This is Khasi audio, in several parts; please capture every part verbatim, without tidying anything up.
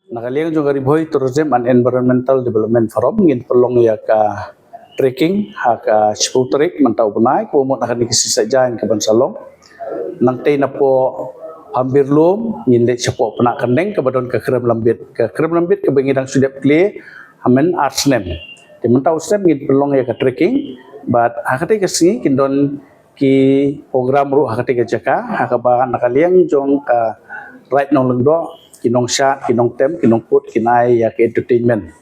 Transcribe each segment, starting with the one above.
Na ka liang jong ka Ri Bhoi Tourism and Environmental Development Forum ngin pynlong ïa ka trekking ha ka shiphew tarik mynta u bnai, kaba mut ha kane ka sngi Saitjaiñ kaban sa long. Nangtei napoh Phambir Lum ngin leit shapoh Pnah Kyndeng kaba don ka Krem Lambit. Ka Krem Lambit kaba ngi dang shu dep khleh ha man ar snem. Te mynta u snem ngin pynlong ïa ka trekking, bad ha katei ka sngi kin don ki program ruh ha katei ka jaka, ha kaba na ka liang jong ka Raid Nonglyngdoh, ki nongshad, ki nongtem, ki nongput, kin ai ïa ka entertainment.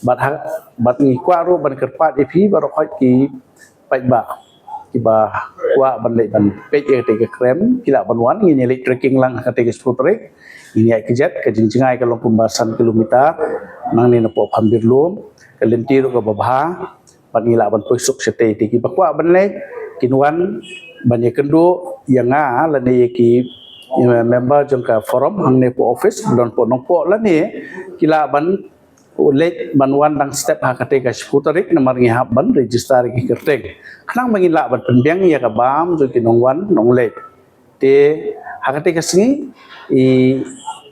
Bad ha, bad ngi kwah ruh ban kyrpad ïa phi baroh khoit ki paidbah kiba kwah ban leit ban peit ïa katei ka Krem, ki lah ban wan, ngin ïa leit trekking lang ha katei ka shiphew tarik. Ngin ïa kjat, ka jingjngai ka long kumba san kilometer, nangne napoh Phambir Lum, ka lynti ruh kaba bha, bad ngi lah ban poi suk shatei. Te kiba kwah ban leit kin wan ban ïakynduh ïa nga lane ïa ki, ïa member jong ka forum hangne hapoh office, don hapoh Nongpoh lane ki lah ban leit ban wan dang step ha katei ka shiphew tarik namar ngi hap ban register ïa ki kyrteng. Khnang ba ngin lah ban pynbiang ïa ka bam jong ki nongwan nongleit. Te ha katei ka sngi i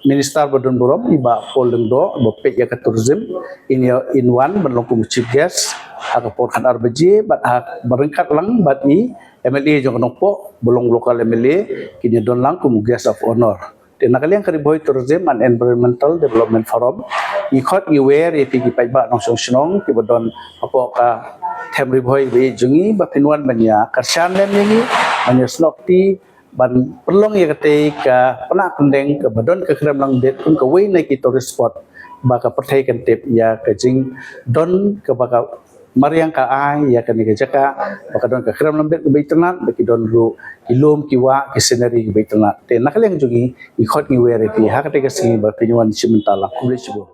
Minister ba don burom, i Bah Paul Lyngdoh, ba peit ïa ka tourism, in ïa, in wan ban long kum u chief guest ha ka por khatar baje, bad ha, ba ryngkat lang bad i M L A jong ka Nongpoh, ba long local M L A, kin ïa don lang kum u guest of honour. Te na ka liang ka Ri Bhoi Tourism and Environmental Development Forum, ngi khot ngi wer ïa phi ki paidbah nongshong shnong kiba don hapoh ka them Ri Bhoi ba ïeit jong ngi, ba phin wan ban ïa kyrshan lem ïa ngi, ban ïa snoh kti, ban pynlong ïa katei ka Pnah Kyndeng kaba don ka Krem Lambit kum kawei na ki tourist spot ba ka pyrthei kan tip ïa ka jingdon kaba ka mariang ka ai ïa kane ka jaka, ba ka don ka Krem Lambit kaba itynnat, ba ki don ruh ki lum ki wah, ki scenery kaba itynnat. Te na ka liang jong ngi, ngi khot ngi wer ïa phi ha katei ka sngi ba phin wan shim bynta lang. Khublei shibun.